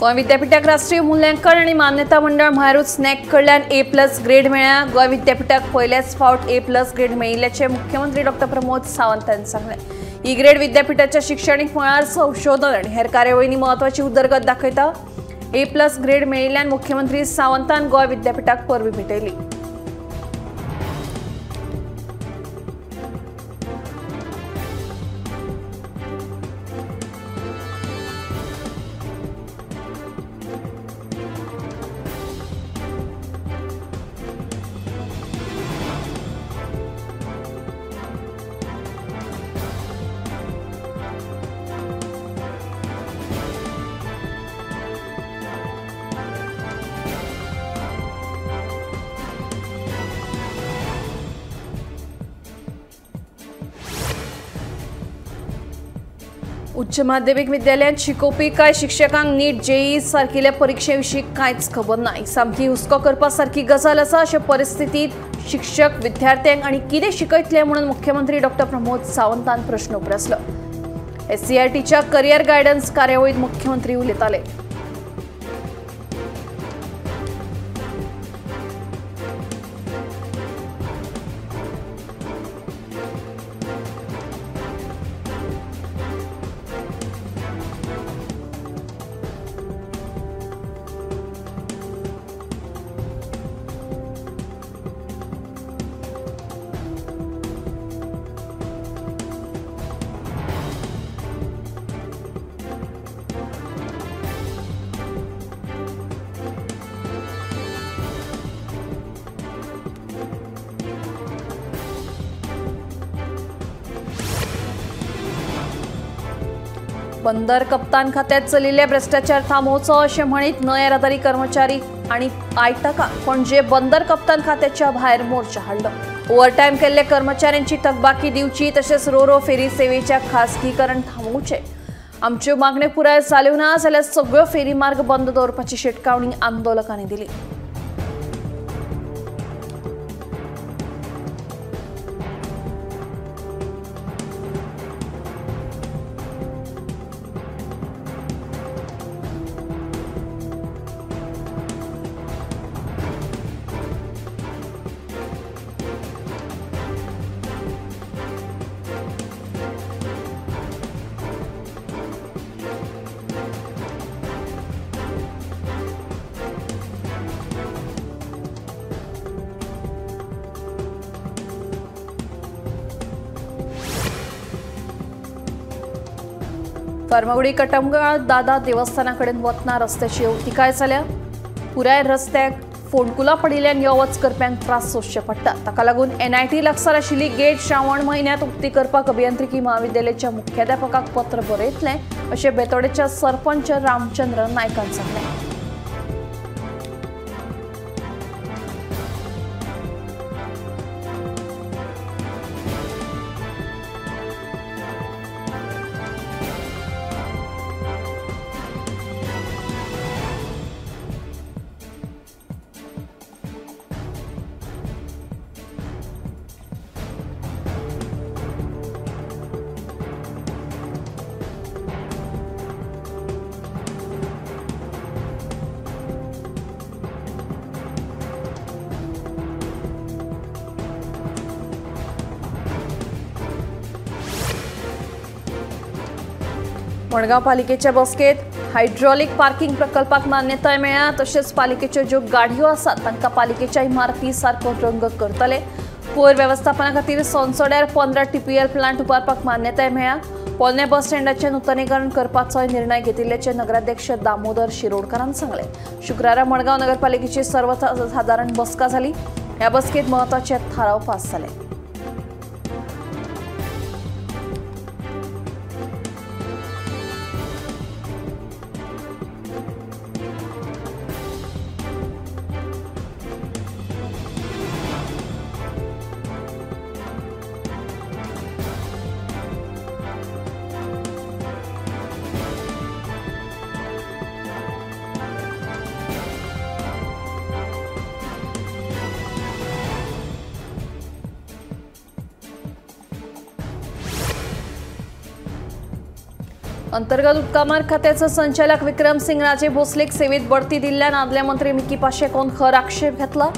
गोंय विद्यापीठाक राष्ट्रीय मूल्यांकन आनी मान्यता मंडळ म्हळ्यारूच नॅक कडल्यान ए प्लस ग्रेड मेळ्ळ्या। गोंय विद्यापीठाक पयल्याच फावट ए प्लस ग्रेड मेळिल्ल्याचें मुख्यमंत्री डॉ प्रमोद सावंत हांणी सांगलें। ही ग्रेड विद्यापीठाच्या शिक्षणीक मळार संशोधन आनी हेर कार्यावळींनी म्हत्वाची उदरगत दाखयता। ए प्लस ग्रेड मेळिल्ल्यान मुख्यमंत्री सावंतान गोंय विद्यापीठाक परबी भेटयली। उच्च माध्यमिक विद्यालयांत शिकोवपी कांय शिक्षकांक नीट जेई सारकिल्या परिक्षे विशीं कांयच खबर ना। सामकी हुस्को करपा सारकी गजाल आसा। अशे परिस्थितींत शिक्षक विद्यार्थ्यांक आनी कितें शिकयतले म्हणून मुख्यमंत्री डॉ प्रमोद सावंतान प्रश्न उप्रासलो। एससीईआरटीच्या करियर गायडन्स कार्यावळींत मुख्यमंत्री उलयताले। बंदर कप्तान खात्यात चलिल्ले भ्रष्टाचार थांबोवचो अशें म्हणीत न्हय येरादारी कर्मचारी आनी आयटका पणजे बंदर कप्तान खात्याच्या भायर मोर्चा हाडलो। ओव्हरटायम केल्ले कर्मचाऱ्यांची थकबाकी दिवची तशेंच रोरो फेरी सेवेच्या खासगीकरण थांबोवचें। आमच्यो मागण्यो पुराय जाल्यो ना जाल्यार सगळ्यो फेरी मार्ग बंद दवरपाची शिटकावणी आंदोलकांनी दिली। फर्मागुडी कटमगाळ दादा देवस्थानाकडेन वतना रस्त्याची अवतिकाय जाल्या। पुराय रस्त्याक फोंडकुलां पडिल्ल्यान यो वच करप्यांक त्रास सोंसचे पडटा। ताका लागून एनआयटी लागसार आशिल्ली गेट श्रावण म्हयन्यांत उक्ती करपाक अभियांत्रिकी महाविद्यालयाच्या मुख्याध्यापकाक पत्र बरयतलें अशें बेतोडेच्या सरपंच रामचंद्र नायकान सांगलें। मडगांव पालिकेच्या बसकेत हायड्रॉलिक पार्किंग प्रकल्पाक मान्यताय मेळ्ळ्या। तशेंच पालिकेच्यो ज्यो गाडयो आसात तांकां पालिकेच्या इमारती सारको रंग करतले। कोयर वेवस्थापना खातीर सोनसोड्यार 15 टीपीएल प्लांट उबारपाक मान्यताय मेळ्ळ्या। पोरणे बस स्टँडाचें नुतनीकरण करपाचोय निर्णय घेतिल्ल्याचें नगराध्यक्ष दामोदर शिरोडकारान सांगलें। शुक्रारा मडगांव नगरपालिकेची सर्वसादारण बसका जाली। ह्या बसकेत म्हत्वाचे थाराव पास जाले। अंतर्गत उदकामार्ग खात्याचो संचालक विक्रम सिंग राजे भोसलेक सेवेत बढती दिल्ल्यान आदले मंत्री मिकी पाशेकोन खर आक्षेप घेतला।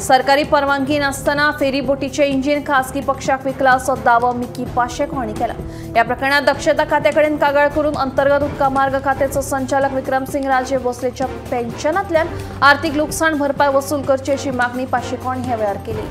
सरकारी परवानगी नासतना फेरीबोटीचे इंजिन खासगी पक्षाक विकला असो दावो मिकी पाशेको हांणी केला। ह्या प्रकरणात दक्षता खात्याकडेन कागाळ करून अंतर्गत उदकामार्ग खात्याचो संचालक विक्रम सिंग राजे भोसलेच्या पेन्शनांतल्यान आर्थिक लुकसाण भरपाय वसूल करची अशी मागणी पाशेको हांणी ह्या वेळार केली।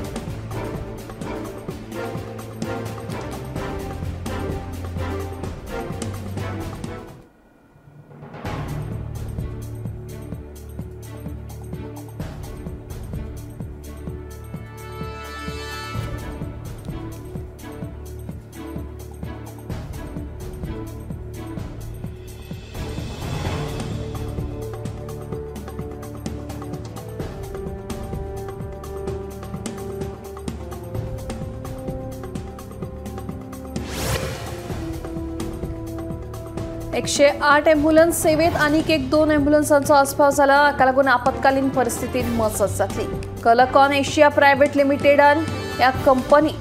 एकशे 8 ॲम्ब्युलन्स सेवेत आनीक एक 2 ॲम्ब्युलन्सांचो आस्पाव जाला। हाका लागून आपत्कालीन परिस्थितीत मजत जातली। कलकॉन एशिया प्रायव्हेट लिमिटेडान ह्या कंपनी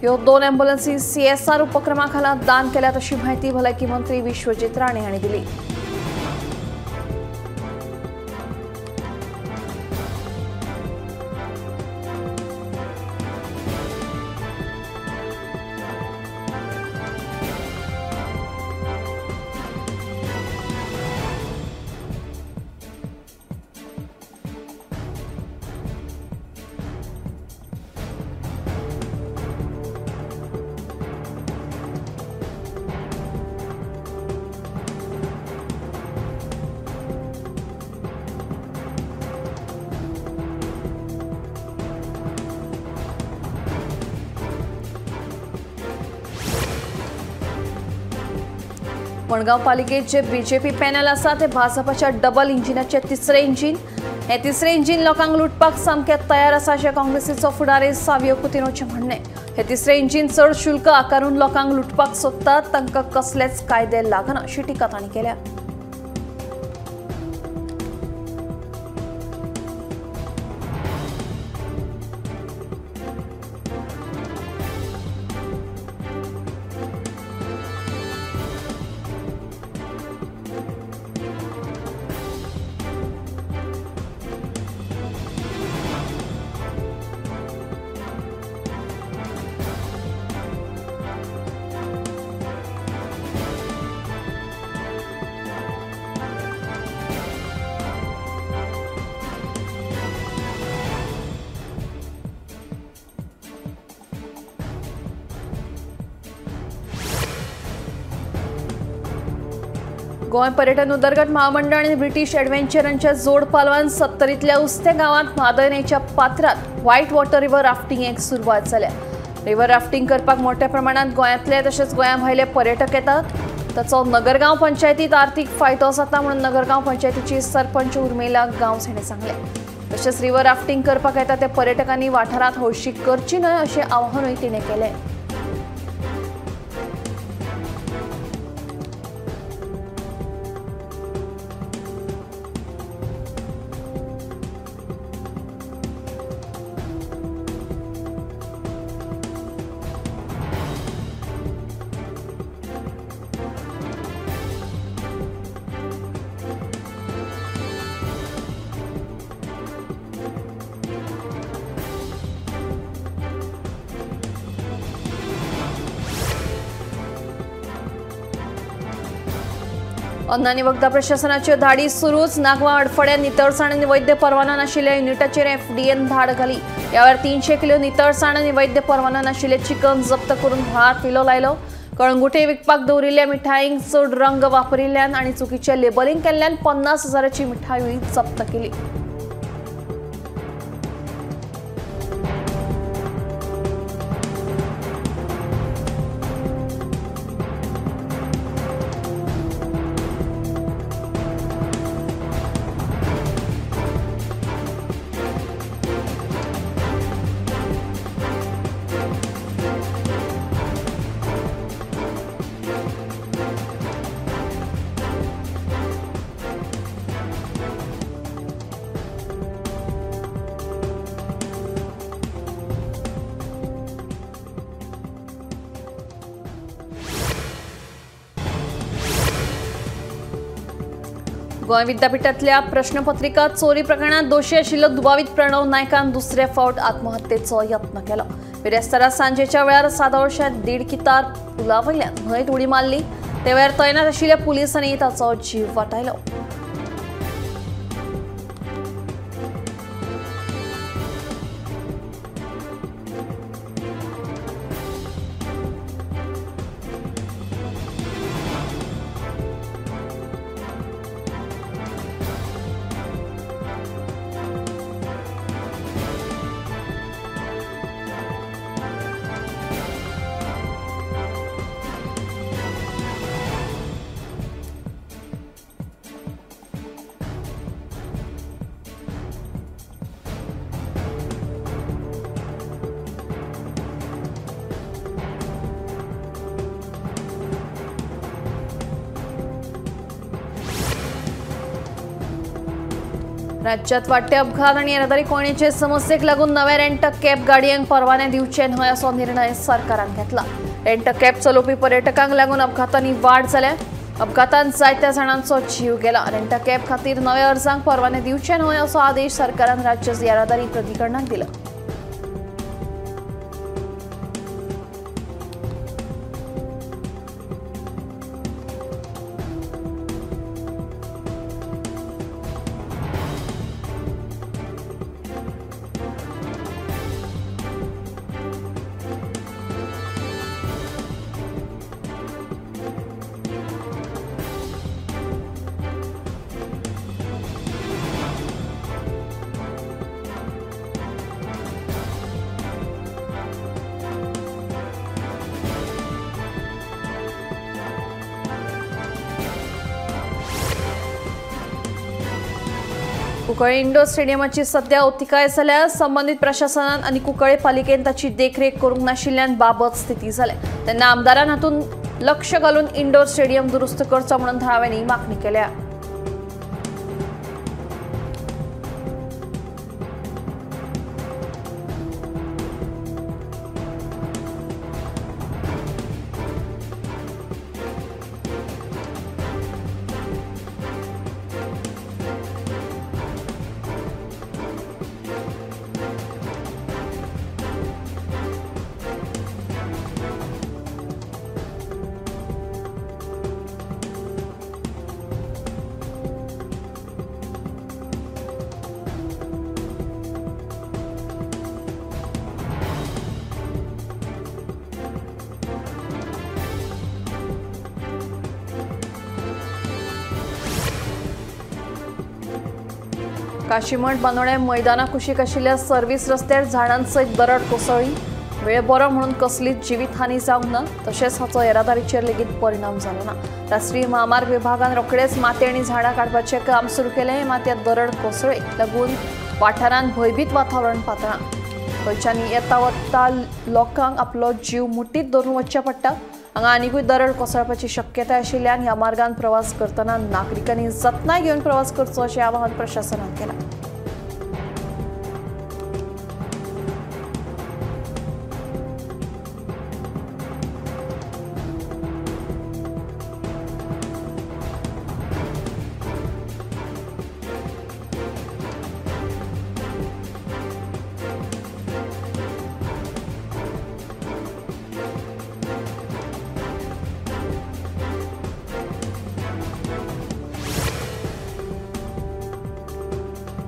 ह्यो 2 ॲम्ब्युलन्सी सीएसआर उपक्रमा खाला दान केल्यात अशी माहिती भलायकी मंत्री विश्वजीत राणे हांणी दिली। मडगांव पालिकेत जे बीजेपी पॅनल आसा ते भाजपाच्या डबल इंजिनाचे तिसरे इंजिन। हे तिसरे इंजिन लोकांक लुटपाक सामकें तयार आसा अशें काँग्रेसीचो फुडारी सावियो कुतिनोचें म्हणणें। हे तिसरे इंजिन चड शुल्क आकारून लोकांक लुटपाक सोदतात, तांकां कसलेच कायदे लागना अशी टिका तांणी केल्या। गोंय पर्यटन उदरगत महामंडळ आनी ब्रिटीश एडव्हेंचरांच्या जोड पालवान सत्तरींतल्या उस्ते गांवांत म्हादय न्हंयच्या पात्रांत व्हायट वॉटर रिव्हर राफ्टिंगेक सुरवात जाल्या। रिव्हर राफ्टिंग करपाक मोठ्या प्रमाणात गोंयांतले तशेंच गोंया भायले पर्यटक येतात। ताचो नगरगांव पंचायतीत आर्थिक फायदो जाता म्हणून नगरगांव पंचायतीची सरपंच उर्मिला गांवस हांणी सांगलें। तशेंच रिव्हर राफ्टिंग करपाक येता त्या पर्यटकांनी वाठारांत हळशीक करची न्हय अशें आवाहनूय तिणें केलें। अन्न आनी वखदां प्रशासनाच्यो धाडी सुरूच। नागवा अडफड्या नितळसाण आनी वैद्य परवानो नाशिल्ल्या युनिटाचेर एफडीएन धाड घाली। ह्या वेळार 300 किलो नितळसाण आनी वैद्य परवानो नाशिल्ले चिकन जप्त करून व्हाळांत विलो लायलो। कळंगुटे विकपाक दवरिल्ल्या मिठाईंक चड रंग वापरिल्ल्यान आनी चुकीचें लेबलिंग केल्ल्यान 50,000ची मिठायूय जप्त केली। गोंय विद्यापीठांतल्या प्रश्नपत्रिका चोरी प्रकरणात दोशी आशिल्लो दुबावीत प्रणव नायकान दुसरे फावट आत्महत्येचो यत्न केलो। बिरेस्तारा सांजेच्या वेळार सादोळशा 1.5 कितार पुला वयल्यान न्हंयेत उडी मारली। ते वेळार तैनात आशिल्ल्या पुलिसांनी ताचो जीव वाटायलो। राज्यात वाडटे अपघात आनी येरादारी कोंयडेचे समस्येक लागून नवे रेंट कॅब गाडयांक परवाने दिवचे न्हय असो निर्णय सरकारान घेतला। रेंट कॅब चलोवपी पर्यटकांक लागून अपघातांनी वाड जाल्या। अपघातांत जायत्या जाणांचो जीव गेला। रेंट कॅब खातीर नव्या अर्जांक परवाने दिवचे न्हय असो आदेश सरकारान राज्य येरादारी प्राधिकरणाक दिला। कुंकळ्ळे इंडोर स्टेडियमाची सध्या अवतिकाय जाल्या। संबंधित प्रशासनान आनी कुंकळ्ळे पालिकेन ताची देखरेख करूंक नाशिल्ल्यान बाबत स्थिती जाल्या। तेन्ना आमदारान हातूंत लक्ष घालून इंडोर स्टेडियम दुरुस्त करचो म्हणून थळाव्यांनी मागणी केल्या। काशीमठ बांदोड्या मैदाना कुशीक आशिल्ल्या सर्व्हिस रस्त्यार झाडांसयत दरड कोसळ्ळी। वेळ बरो म्हणून कसलीच जिवीतहानी जावंक ना, तशेंच हाचो येरादारीचेर लेगीत परिणाम जालो ना। राष्ट्रीय महामार्ग विभागान रोखडेच माती आनी झाडां काडपाचें काम सुरू केलें। मातयेंत दरड कोसळ्ळेक लागून वाठारांत भंयभीत वातावरण पातळ्ळां। खंयच्यानी येता वता लोकांक आपलो जीव मुठीत धरून वचचें पडटा। हांगा आनिकूय दरड कोसळपाची शक्यताय आशिल्ल्यान ह्या मार्गान प्रवास करतना नागरिकांनी जतनाय घेवन प्रवास करचो अशें आवाहन प्रशासनान केलां।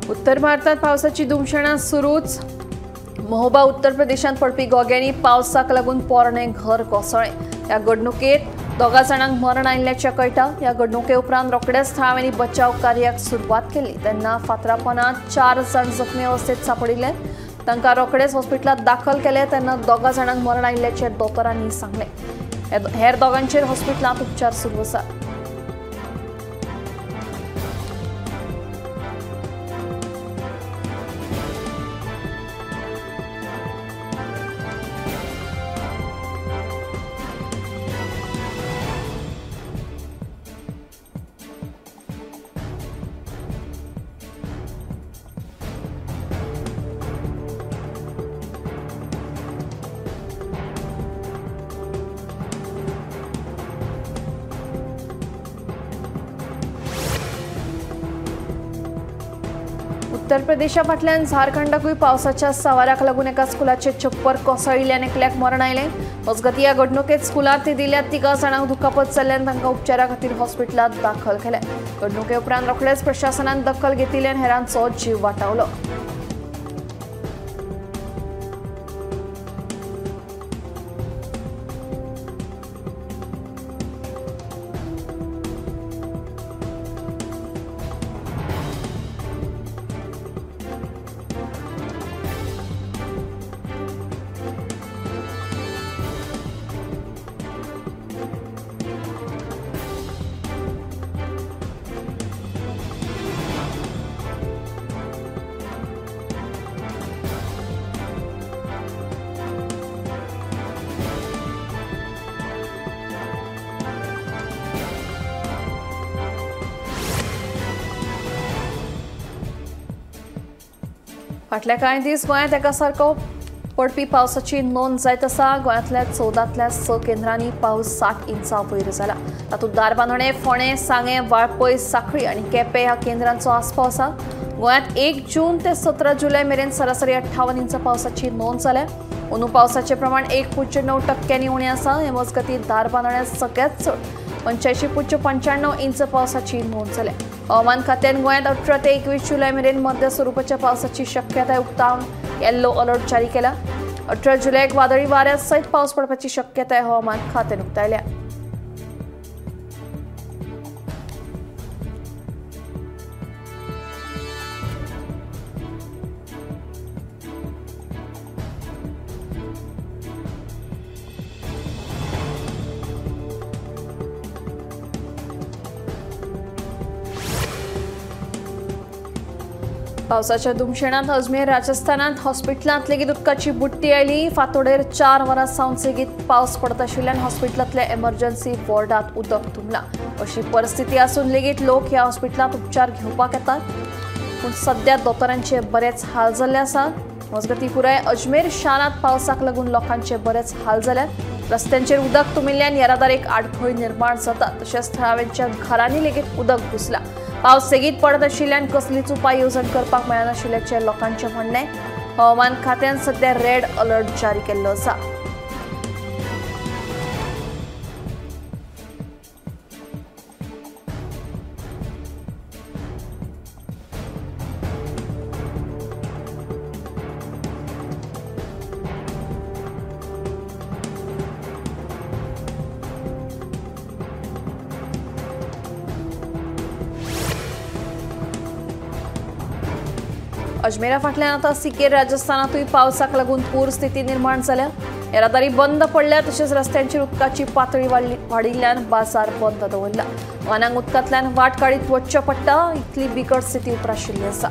उत्तर भारतात पावसाची धुमशेणां सुरूच। महोबा उत्तर प्रदेशांत पडपी गोग्यांनी पावसाक लागून पोरणें घर कोसळ्ळें। ह्या घडणुकेंत 2 जाणांक मरण आयिल्ल्याचें कळटा। ह्या घडणुके उपरांत रोखडेच थळाव्यांनी बचाव कार्याक सुरवात केली। तेन्ना फातरापणांत 4 जाण जखमी अवस्थेत सांपडिल्ले। तांकां रोखडेच हॉस्पिटलांत दाखल केले। तेन्ना 2 जाणांक मरण आयिल्ल्याचें दोतोरांनी सांगलें। हेर 2 हॉस्पिटलांत उपचार सुरू आसात। उत्तर प्रदेशा फाटल्यान झारखंडाकूय पावसाच्या सांवाराक लागून एका स्कुलाचे छप्पर कोसळिल्ल्यान एकल्याक मरण आयलें। मजगतीं ह्या घडणुकेंत स्कुलांत दिल्या 3 जाणांक दुखापत जाल्ल्यान तांकां उपचारा खातीर हॉस्पिटलांत दाखल केले। घडणुके उपरांत रोखडेच प्रशासनान दखल घेतिल्ल्यान हेरांचो जीव वाटावलो। फाटल्या कांय दीस गोंयांत एका सारको पडपी पावसाची नोंद जायत आसा। गोंयांतल्या 14तल्या 6 केंद्रांनी पावस 60 इंचां वयर जाला। तातूंत धारबांदोडें, फोंडें, सांगें, वाळपय, सांखळी आनी केपें ह्या केंद्रांचो आस्पाव आसा। गोंयांत 1 जून ते 17 जुलय मेरेन सरासरी 58 इंचां पावसाची नोंद जाल्या। अंदू पावसाचें प्रमाण 1.9% उणें आसा। हे मजगतीं धारबांदोड्यां सगळ्यांत चड 85.95 इंच पावसाची नोंद जाल्या। हवामान खात्यान गोंयांत 18 ते 21 जुलय मेरेन मध्य स्वरुपाच्या पावसाची शक्यताय उक्तावन येल्लो अलर्ट जारी केला। 18 जुलयाक वादळी वाऱ्या सयत पावस पडपाची शक्यताय हवामान खात्यान उक्तायल्या। पावसाच्या धुमशेणांत अजमेर राजस्थानांत हॉस्पिटलांत लेगीत उदकाची बुडटी आयली। फांतोडेर 4 वरां सावन सेगीत पावस पडत आशिल्ल्यान हॉस्पिटलांतल्या एमर्जन्सी वॉर्डांत उदक तुंबलां। अशी परिस्थिती आसून लेगीत लोक ह्या हॉस्पिटलांत उपचार घेवपाक येतात, पूण सद्या दोतोरांचे बरेच हाल जाल्ले आसात। मजगतीं पुराय अजमेर शारांत पावसाक लागून लोकांचे बरेच हाल जाल्यात। रस्त्यांचेर उदक तुंबिल्ल्यान येरादारीक आडखळ निर्माण जाता, तशेंच थळाव्यांच्या घरांनी लेगीत उदक घुसलां। पावस सेगीत पडत आशिल्ल्यान कसलीच उपाय येवजण करपाक मेळनाशिल्ल्याचें लोकांचें म्हणणें। हवामान खात्यान सध्या रेड अलर्ट जारी केल्लो आसा। अजमेरा फाटल्यान आतां सिकेर राजस्थानांतूय पावसाक लागून पूर स्थिती निर्माण जाल्या। येरादारी बंद पडल्या, तशेंच रस्त्यांचेर उदकाची पातळी वाडिल्ल्यान बाजार बंद दवरला। वाहनांक उदकांतल्यान वाट काडीत वचचें पडटा, इतली बिकट स्थिती उप्राशिल्ली आसा।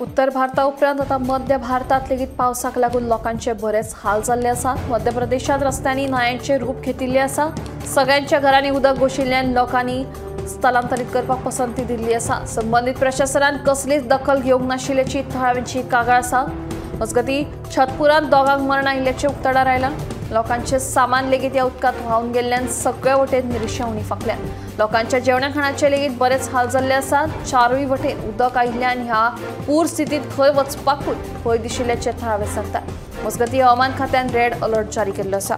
उत्तर भारता उपरांत आतां मध्य भारतात लेगीत पावसाक लागून लोकांचे बरेच हाल जाल्ले आसात। मध्य प्रदेशांत रस्त्यांनी न्हंयांचें रूप घेतिल्लें आसा। सगळ्यांच्या घरांनी उदक घुशिल्ल्यान लोकांनी स्थलांतरीत करपाक पसंती दिल्ली आसा। संबंदीत प्रशासनान कसलीच दखल घेवंक नाशिल्ल्याची थळाव्यांची कागाळ आसा। मजगतीं छतपुरांत दोगांक मरण आयिल्ल्याचें उक्ताडार आयलां। लोकांचें सामान लेगीत ह्या उदकांत व्हांवन गेल्ल्यान सगळे वटेन निरशेवणी फांकल्या। लोकांच्या जेवणा खाणाचे लेगीत बरेच हाल जाल्ले आसात। चारूय वटेन उदक आयिल्ल्यान ह्या पूर स्थितींत खंय वचपाकूच भंय दिशिल्ल्याचें थळावे सांगतात। मजगतीं हवामान खात्यान रेड अलर्ट जारी केल्लो आसा।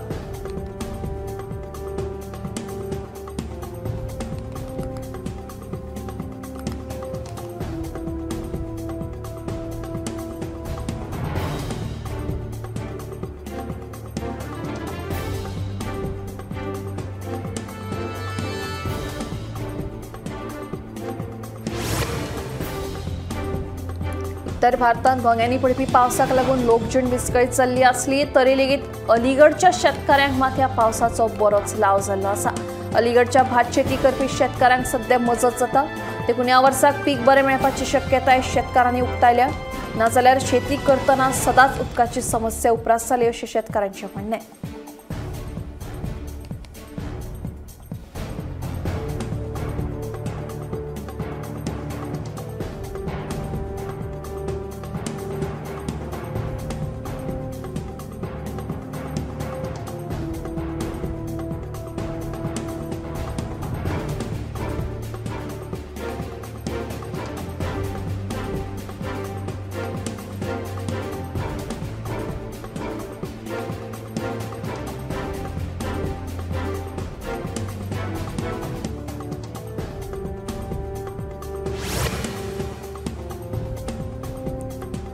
उत्तर भारतांत घोंग्यांनी पडपी पावसाक लागून लोकजीण विस्कळीत जाल्ली आसली तरी लेगीत अलीगडच्या शेतकाऱ्यांक मात ह्या पावसाचो बरोच लाव जाल्लो आसा। अलीगडच्या भात शेती करपी शेतकाऱ्यांक सद्या मजत जाता, देखून ह्या वर्साक पीक बरें मेळपाची शक्यताय शेतकारांनी उक्तायल्या। नाजाल्यार शेती करतना सदांच उदकाची समस्या उप्रासताली अशें शेतकारांचें म्हणणें।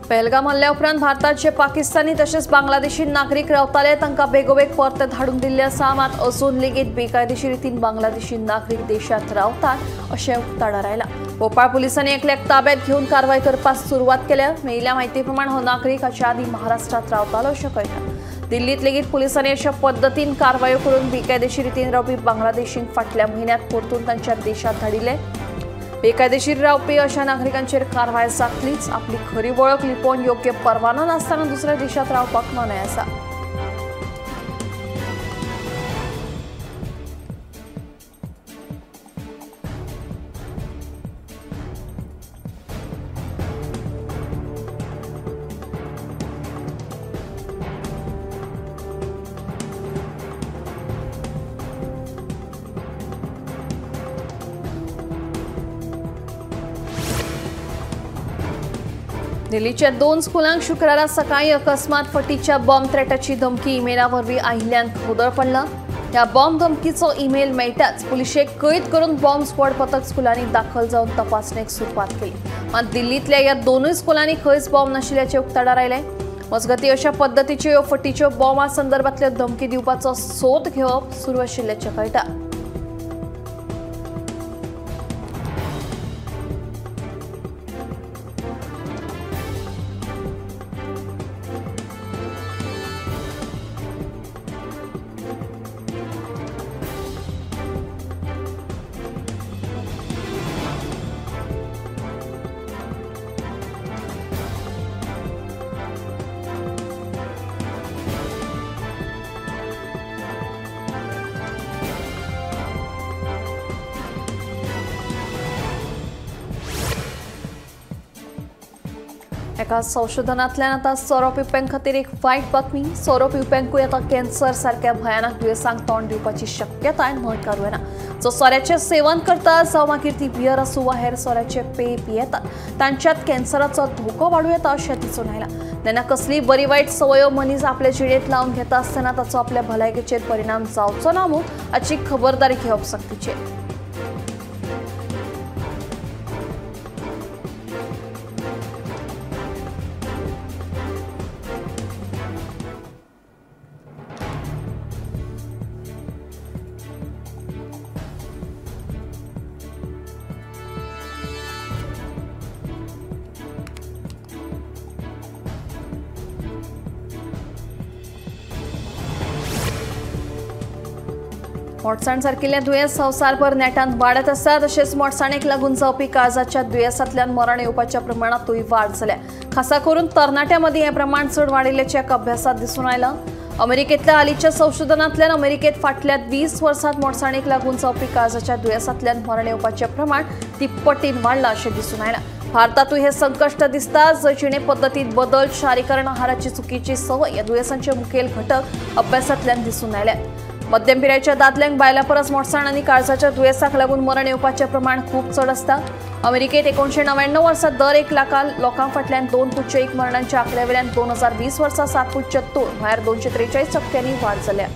पहलगाम हल्ल्या उपरांत भारताचे पाकिस्तानी तशेंच बांगलादेशी नागरीक रावताले तांकां बेगोबेग परते धाडून दिल्ले आसा। मात अजून लेगीत बेकायदेशीर रितीन बांगलादेशी नागरीक देशांत रावतात अशें उक्ताडार आयलां। भोपाळ पुलिसांनी एकल्याक ताब्यात घेवन कारवाय करपाक सुरवात केल्या। मेळिल्ल्या म्हायती प्रमाण हो नागरीक हाच्या आदीं महाराष्ट्रांत रावतालो अशें कळटा। दिल्लींत लेगीत पुलिसांनी अशा पद्दतीन कारवायो करून बेकायदेशीर रितीन रावपी बांगलादेशींक फाटल्या म्हयन्यांत परतून तांच्या देशांत धाडिल्ले। बेकायदेशीर रावपी अशा नागरिकांचेर कारवाय जातलीच। आपली खरी वळख लिपोवन योग्य परवानो नासतना दुसऱ्या देशांत रावपाक मनाय आसा। दिल्लीच्या 2 स्कुलांक शुक्रारा सकाळी अकस्मात फटीच्या बॉम्ब थ्रेटाची धमकी इमेला वरवीं आयिल्ल्यान खोदळ पडला। ह्या बॉम्ब धमकीचो ईमेल मेळटाच पुलिशेक कळीत करून बॉम्ब स्क्वॉड पथक स्कुलांनी दाखल जावन तपासणेक सुरवात केली। मात दिल्लींतल्या ह्या दोनूय स्कुलांनी खंयच बॉम्ब नाशिल्ल्याचें उक्ताडार आयलें। मजगतीं अशा पद्दतीच्यो ह्यो फटीच्यो बॉम्बा संदर्भांतल्यो धमकी दिवपाचो सोद घेवप सुरू आशिल्ल्याचें कळटा। एका संशोधनांतल्यान आतां सोरो पिवप्यां खातीर एक वायट बातमी। सोरो पिवप्यांकूय आतां कॅन्सर सारक्या भयानक दुयेंसांक तोंड दिवपाची शक्यताय न्हयकारूं येना। जो सोऱ्याचें सेवन करता जावं मागीर ती बियर आसूं वा हेर सोऱ्याचे पेय पियेतात तांच्यात कॅन्सराचो धोको वाडूं येता अशें दिसून आयलां। तेन्ना कसली बरी वायट संवयो मनीस आपले जिणेंत लावन घेता आसतना ताचो आपल्या भलायकेचेर परिणाम जावचो ना मूं हाची खबरदारी घेवप सक्तीचें। मोटसाण सारकिल्लें दुयेंस संवसारभर नेटान वाडत आसा। तशेंच मोटसाणेक लागून जावपी काळजाच्या दुयेंसांतल्यान मरण येवपाच्या प्रमाणांतूय वाड जाल्या। खासा करून तरणाट्यां मदीं हें प्रमाण चड वाडिल्ल्याचें एका अभ्यासांत दिसून आयलां। अमेरिकेंतल्या हालींच्या संशोधनांतल्यान अमेरिकेंत फाटल्या 20 वर्सांत मोटसाणेक लागून जावपी काळजाच्या दुयेंसांतल्यान मरण येवपाचें प्रमाण तिप्पटीन वाडलां अशें दिसून आयलां। भारतांतूय हें संकश्ट दिसता। जंय जिणे पद्दतींत बदल, शारीकरण, आहाराची चुकीची संवय ह्या दुयेंसांचे मुखेल घटक अभ्यासांतल्यान दिसून आयल्यात। मध्यम पिरायेच्या दादल्यांक बायलां परस मोटसाण आनी काळजाच्या दुयेंसाक लागून मरण येवपाचें प्रमाण खूब चड आसता। अमेरिकेंत 1999 वर्सा दर 1 लाख लोकां फाटल्यान 2.1 मरणांच्या आंकड्या वयल्यान 2020 वर्सा 7.2 म्हळ्यार 243% वाड जाल्या।